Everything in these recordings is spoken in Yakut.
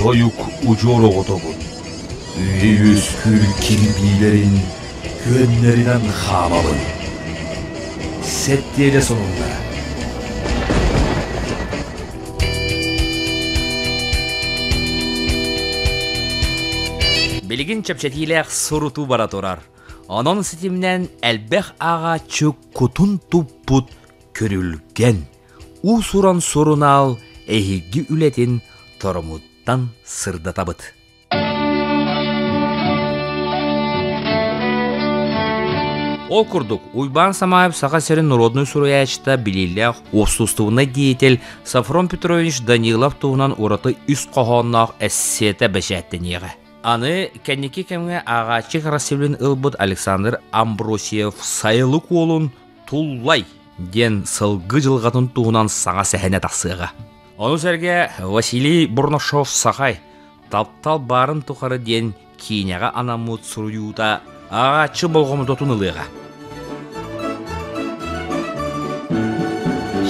Тойук удьуор оҕотобун, үйэ үөскүүр кирбиилэрин күөннэринэн хаамабын. Сэттиэлэ сонуннара. Билигин чэпчэтиилээх сурутуу бара турар. Онон ситимнээн элбэх ааҕааччы кутун туппут Күрүлгэн уус-уран сурунаал эһиги үлэтин торумуттан сырдатабыт. Ол курдук, Уйбаан Самаев Саха сирин народнай суруйааччыта, билиилээх уопсустубунай деятель Софрон Петрович Данилов туһунан ураты үс хоһоонноох эссета бэчээттэниэҕэ. Аны кэнники кэмҥэ ааҕааччы красивлин ылбыт Александр Амбросьев Сайылык уолун Туллай диэн сылгы дьылҕатын туһунан саҥа сэһэнэ тахсыаҕа. Ону сэргэ Василий Бурнашов Сахай «Таптал баарын тухары» диэн киинэҕэ анаммыт суруйуута ааҕааччы болҕомтотун ылыаҕа.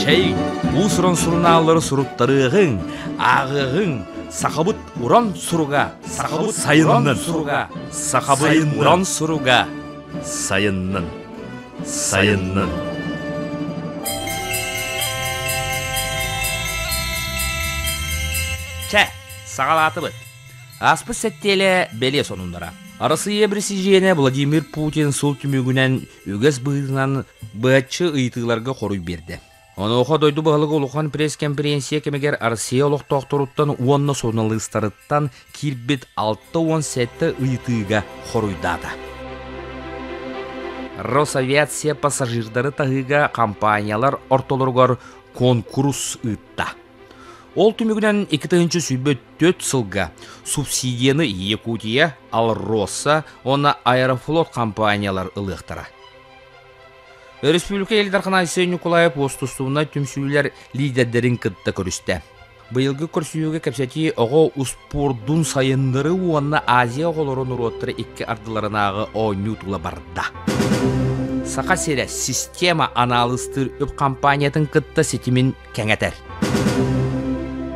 Чэй, уус-уран сурунааллары суруттарыаҕыҥ, ааҕыаҕыҥ, сахабыт уран суруга, сахабыт сайыннын, суруга, сахабыт уран суруга сайыннын. Сайыннын. Чэ, саҕалаатыбыт. Ааспыт сэттиэлэ бэлиэ сонуннара. Арассыыйа бэрэсидьиэнэ Владимир Путин сыл түмүгүнэн үгэс быһыытынан быһаччы ыйытыыларга хоруй биэрдэ. Онуоха дойду баһылыга улахан пресс-кэмпириэнсийэ кэмигэр Россия олохтоохторуттан уонна суруналыыстарыттан киирбит 67 ыйытыыга хоруйдаата. Росавиация пассажирдары таһыыга компаниялар ортолоругар куонкурус ыытта. Ол түмүгүнэн 2024 сылга субсидияны Якутия, Алроса уонна Аэрофлот компаниялар ылыахтара. Өрөспүүбүлүкэ Ил Дархана Айсен Николаев уостустубунай түмсүүлэр лиидэрдэрин кытта көрүстэ. Быйылгы көрсүһүүгэ кэпсэтии оҕо успуордун сайыннарыы уонна Азия оҕолоро норуоттара икки ардыларынааҕы оонньуу тула барда. Саха сирэ система анаалыстыыр үп компаниятын кытта ситимин кэҥэтэр.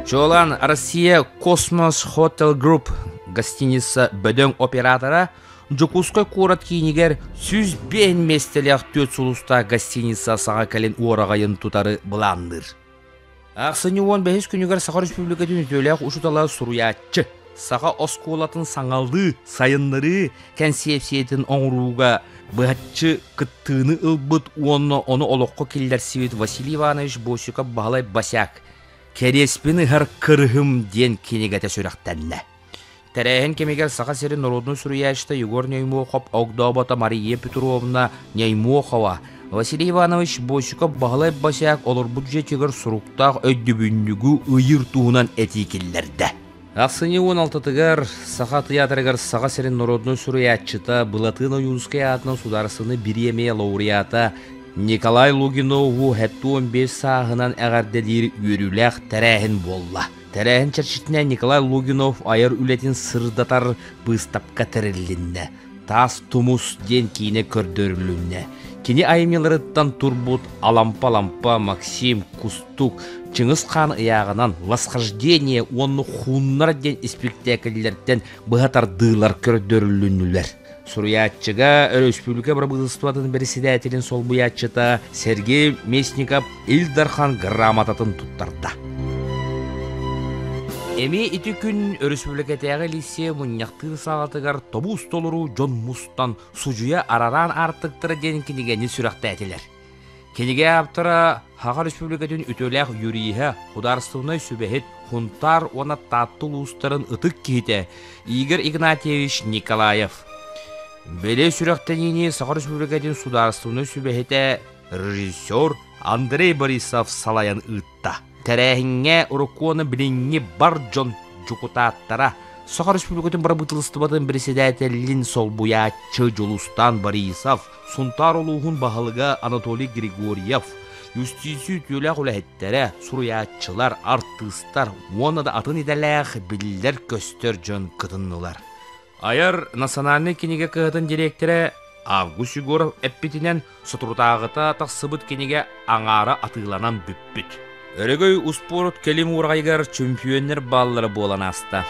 Чуолаан Россия Космос Hotel Group гостиница бөдөҥ оператора Дьокуускай куорат киинигэр 105 миэстэлээх түөрт сулустаах гостиница саҥа кэлин уораҕайын тутары былаанныыр. Ахсынньы 15 күнүгэр Саха Республикатын үтүөлээх учуутала суруйааччы, саха оскуолатын саҥалыы сайыннарыы кэнсиэпсийэтин оҥорууга быһаччы кыттыыны ылбыт уонна ону олоххо киллэрсибит Василий Иванович Босиков-Баһылай Босяк «Кэриэспин ыһар кырыһым» диэн кинигэтэ сүрэхтэннэ. Тэрээһин кэмигэр Саха сирин норуодунай суруйааччыта Егор Неймохов огдообото Мария Петровна Неймохова, Василий Иванович Босиков Баһылай Босяк олорбут дьиэтигэр суруктаах өйдөбүнньүгү ыйыыр туһунан этии киллэрдэ. Ахсынньы 16-тыгар Саха тыйаатырыгар Саха сирин норуодунай суруйааччыта Былатыан Ойуунускай аатынан судаарыстыбаннай бириэмийэ лауреата Николай Лугинову 75 сааһынан эҕэрдэлиир үөрүүлээх тэрээһин буолла. Тэрээһин чэрчитинэн Николай Лугинов айар үлэтин сырдатар быыстапка тэрилиннэ. Таас тумус диэн киинэ көрдөрүлүннэ. Кини айымньыларыттан турбут Алампа-Лампа, Максим, Кустук, Чыҥыс Хаан ыйааҕынан Восхождение уонна Хууннар диэн испиктээкиллэртэн быһа тардыылар көрдөрүлүннүлэр. Суруйааччыга өрөспүүбүлүкэ бырабыыталыстыбатын бэрэссэдээтэлин солбуйааччыта Сергей Местников Ил Дархан грамотатын туттарда. Эмиэ ити күн өрөспүүбүлүкэтээҕи лиссиэ мунньахтыыр саалатыгар тобуус толору дьон мустан «Судьуйа арараан аартыктара» диэн кинигэни сүрэхтээтилэр. Кинигэ ааптара Саха Республикатын үтүөлээх юриһа, художественнай сүбэһит, Хунтаар уонна Таатта улуустарын ытык киһитэ Игорь Игнатьевич Николаев. Бэлиэ сүрэхтэниини Саха Республикатын судаарыстыбаннай сүбэһитэ, режиссер Андрей Борисов салайан ыытта. Тэрээһиҥҥэ урукку уонна билиҥҥи бар дьон дьокутааттара, Саха Республикатын бырабыыталыстыбатын бэрэссэдээтэлин солбуйааччы Дьулустаан Борисов, Сунтаар улууһун баһылыга Анатолий Григорьев, юстиция үтүөлээх үлэһиттэрэ, суруйааччылар, артыыстар уонна да атын идэлээх биллэр-көстөр дьон кытыннылар. Айар национальнай кинигэ кыһатын дириэктэрэ Август Егоров эппитинэн, соторутааҕыта тахсыбыт кинигэ аҥаара атыыланан бүппүт. Өрөгөй успуорт кэлим уораҕайыгар чөмпүйүөннэр бааллара буолан ааста.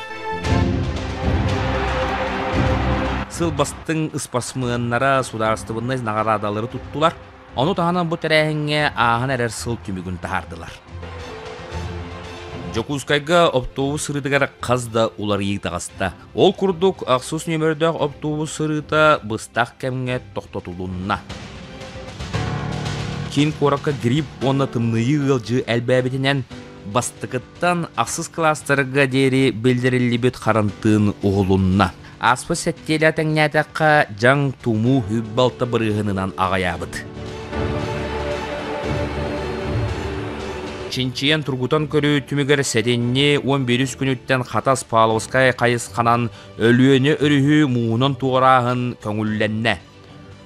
Сыл бастыҥ ыспасмыаннара судаарыстыбаннай наҕараадалары туттулар. Ону таһынан бу тэрээһиҥҥэ ааһан эрэр сыл түмүгүн таһаардылар. Дьокуускайга оптуобус сырыытыгар хас да уларыйыы таҕыста. Ол курдук, ахсыс нүөмэрдээх оптуобус сырыыта быстах кэмҥэ тохтотулунна. Киин куоракка грипп уонна тымныйыы ыалдьыы элбээбитинэн, бастакыттан ахсыс кылаастарга диэри биллэриллибит харантыын уһулунна. Ааспыт сэттиэлэ тэҥнээтэххэ, дьаҥ тумуу 26 бырыһыанынан аҕыйаабыт. Чинчийэн тургутан көрүү түмүгэр сэтинньи 11 күнүттэн Хатас Павловскай хайысханан Өлүөнэ өрүһү мууһунан туорааһын көҥүллэннэ.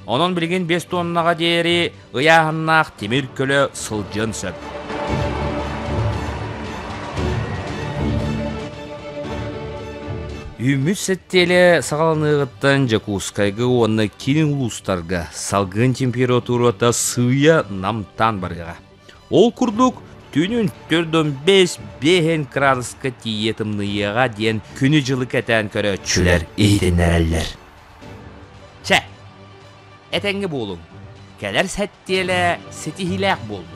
Онон билигин 5 тоннаҕа диэри ыйааһыннаах тимир көлө сылдьыан сөп. Үүммүт сэттиэлэ саҕаланыаҕыттан Дьокуускайга уонна киин улуустарга салгын температурата сыыйа намтаан барыаҕа. Ол курдук, түүнүн 4-5 5 градуска тиийэ тымныйыаҕа диэн күнү-дьылы кэтээн көрөөччүлэр иһитиннэрэллэр. Чэ, этэҥҥэ буолуҥ. Кэлэр сэттиэлэ ситиһиилээх буоллун.